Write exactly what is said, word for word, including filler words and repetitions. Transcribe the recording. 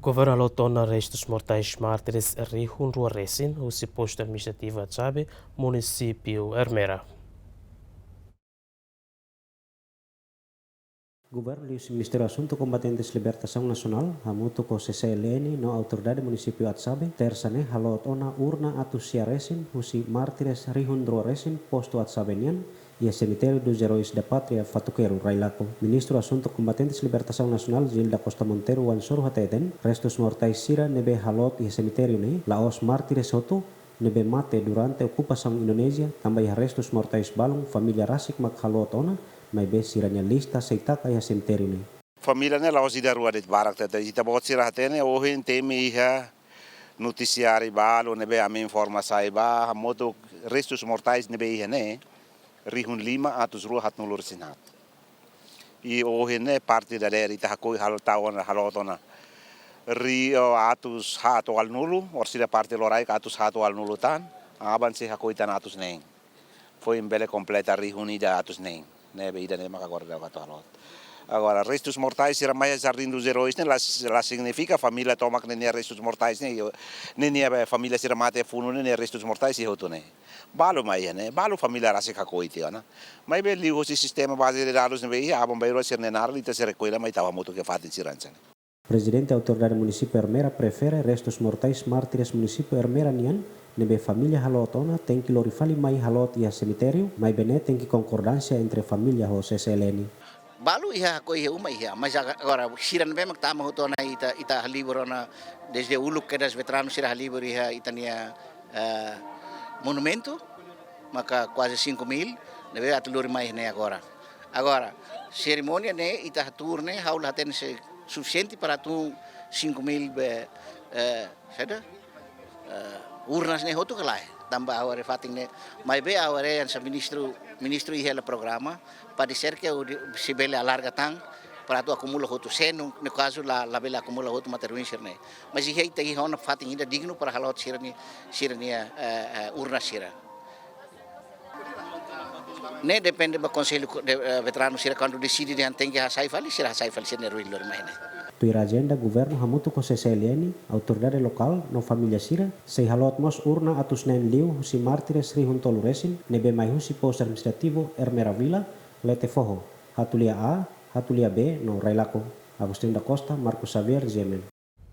Governu haloot ona restus mortais mártires rihun rua resin husi postu administrativu Atsabe, munisípiu Ermera. Governu liuhusi Ministériu Asuntu Kombatentes Libertasaun Nasionál hamutuk ho C C L N no Autoridade Munisípiu Atsabe, tersa ne'e haloot ona urna atus sia resin husi mártires rihun rua resin postu Atsabe nian, iha Semitériu dos Heróis da Pátria Fatuqueiro, Railaco. Ministru Asuntu Kombatentes Libertasaun Nasionál, Gil da Costa Monteiro, Wansoru hateten, restus mortais sira ne'ebé haloot iha semitériu ne'e, la'ós mártires hotu ne'ebé mate durante okupasaun Indonézia, tanba iha restus mortais balun família rasik mak haloot ona, maibé sira-nia lista sei taka iha semitériu ne'e. Família ne'e la'ós ida rua de'it, barak tebes. Ita-boot sira hatene, ohin temi iha notisiáriu balu ne'ebé ami informa sai ba, hamutuk restus mortais ne'ebé iha ne'e, rihun lima atus rua haatnulu resin haat. I ohin ne'e parte dadeer ita hakoi hal tau ona, haloot ona. Ri, o, atus haat tolunulu, orsida parte loraik atus haat tolunulu tan, aban sei hakoi tan atus neen. Foin bele kompleta rihun ida atus neen. Ne'ebé ida-ne'e maka agora daudaun atu haloot. Agora, restus mortais sira mai iha Jardim dos Heróis ne'e la, la signifika família tomak ninia restus mortais ne'e, ninia, eh, família sira mate funu ne'e, nia restus mortais iha hotu ne'e. Balu mai iha ne'e, balu família rasik hakoi tiha ona. Maibé liuhusi sistema baze de dadus ne'ebé iha, aban-bainrua sira-nia naran ita sei rekolla mai tau hamutuk iha fatin sira hanesan ne'e. Prezidente Autoridade Munisípiu Ermera prefere restus mortais mártires munisípiu Ermera nian, ne'ebé família haloot ona tenke lori fali mai haloot iha semitériu, maibé ne'e tenke konkordánsia entre família ho C C L N. Balu iha hakoi iha uma iha, mas aga-, agora sira ne'ebé mak tama hotu ona ita, ita halibur ona desde uluk kedas veteranu sira halibur iha ita-nia, eh, monumentu, maka kuaze cinco mil, ne'ebé atu lori mai ne'e agora. Agora, serimónia ne'e ita hatuur ne'e, ha'u la hatene se sufisiente para tun cinco mil be, eh, saida? Eh, urnas ne'e hotu ka lae. Tanba ha'u haree fatin ne'e, maibé ha'u haree hanesan ministru, ministru iha hela programa, pode ser ke o di-, se bele alarga tan, para atu akumula hotu. Se no, no kazu la, la bele akumula hotu mate-ruin sira-ne'e. Mas iha ita iha ona fatin ida dignu para haloot sira-nia, sira-nia, eh, eh, urna sira. Ne'e depende ba konsellu ko-, de, eh, veteranu sira kuandu deside dehan tenke hasai fali, sira hasai fali sira-nia ruin lori mai ne'e. Tuir ajenda governu hamutuk ho C C L N, autoridade lokál no família sira, sei haloot mós urna atus neen liu husi mártires rihun tolu resin, ne'ebé mai husi postu administrativu Ermera Vila, Lete Foho, Hatulia A, Hatulia B no Railaco. Agostinho da Costa, Marcos Xavier, G M N.